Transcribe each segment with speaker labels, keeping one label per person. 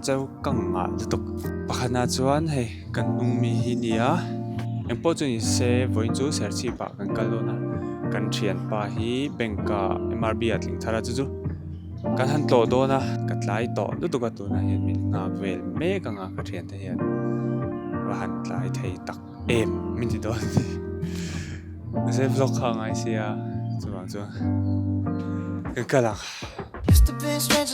Speaker 1: cheu ka ngah lutuk. Pakhatna chuan hei kan hnung mi hi nia engpawh chu ni se vawiin chu serchhip ah kan kal dawn a kan thianpa hi bank ah M_R_B ah tling thar a chu chu kan han tlawh dawn a ka tlai tawh lutuk a tunah hian min nghak vel mek ang a ka thiante hian va han tlai thei tak em min ti dawn a ni mahse vlog kha a ngai sia chuvang chuan kan kal ang. Chuan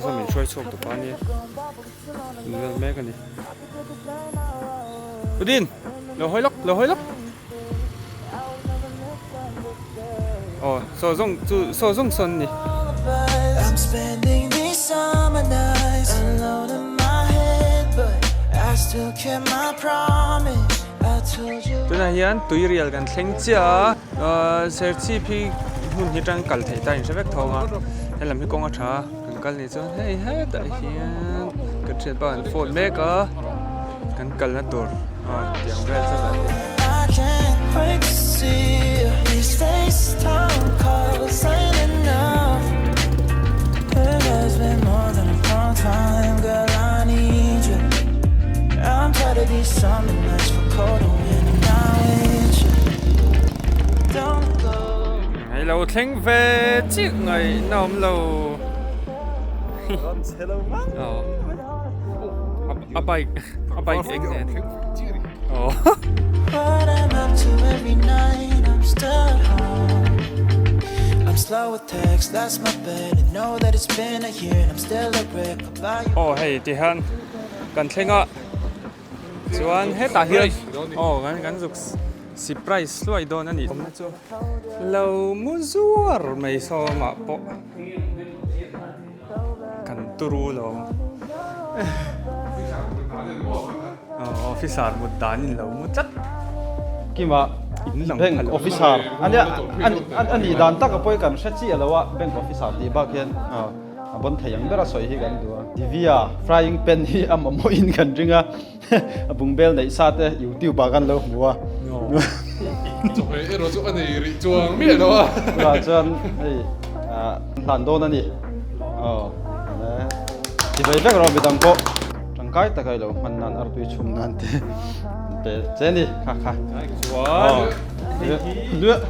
Speaker 1: saw min hruai chhuak tawp a nia min vel mek a ni Udin lo hawi lawk lo hawi lawk aw saw zawng chu saw zawng sawn a ni. Tunah hian tuirial kan thleng chiah a Serchhip hi hmun hi atang kal theih ta a inhre vek thawng a helam hi kawng a tha a kan kal nih chuan hei hetah hian kan thianpa an phone mek a kan kalna tur tiang vel chu a ni. Hei lo thleng ve chiah ngaihna awm lo. A bike a bike eng nen. Aw hei tihian kan thleng a chuan hetah hian aw kan kan zuk surprise hluai dawn a nih chu lo mu zuar mai sawmah pawh kan turu lo aw officer mut danin lo mu tlat
Speaker 2: kima bank officer ania ani dan tak a pawi kan hre chiah lo a bank officer tih bak hian a bon thei ang ber a sawi hi kan duh a divya frying pan hi a mamawh in kan ring a a bungbel neih sa te youtube ah kan lo hmu a
Speaker 3: chawhmeh erawh chu a nei rih chuang miah lo a
Speaker 2: tunah chuan hei hlan dawn a ni aw ti ve vek rawh midang pawh tangkai taka i lo hman nan artui chhum nan te pe che ni kha kha
Speaker 1: chuan
Speaker 2: luah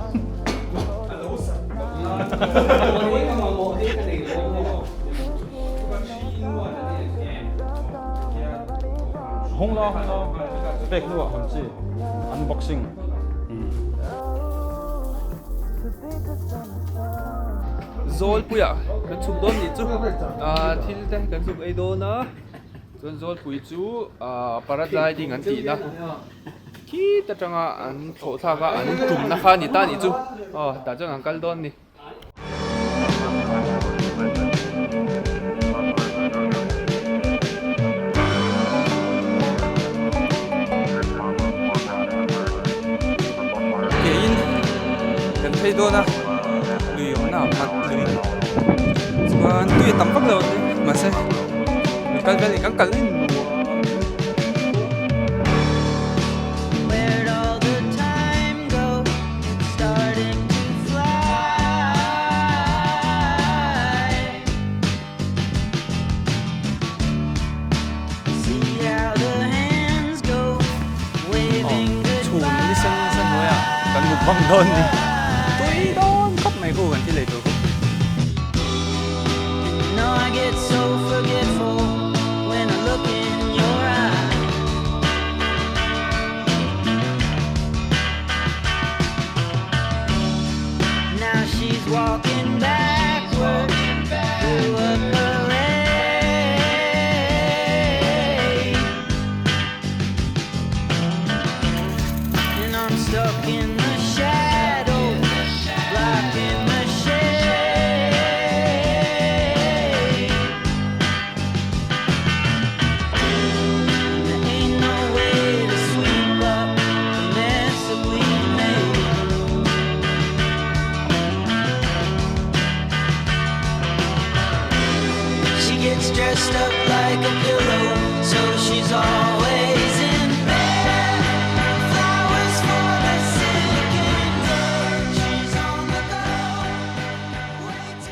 Speaker 2: Hung lo hung lo pek hnuah hawn chi unboxing.
Speaker 1: Zawlpuia kan chhuk dawn nih chu thil te kan chhuk ei dawn a chuan zawlpui chu paragliding an tihna khit atanga an thlawh thlak a an tumna kha a ni ta nih chu aw tah chuan an kal dawn a ni. Keiin kan phei dawn a lui awmna ah hman lui chuan tui a tam vak lo ang mahse kal vel kan kal in. Chhun ni sen sen hnuaiah kan mut vang dawn ni tui dawn khawp mai khu kan thil ei tur khu.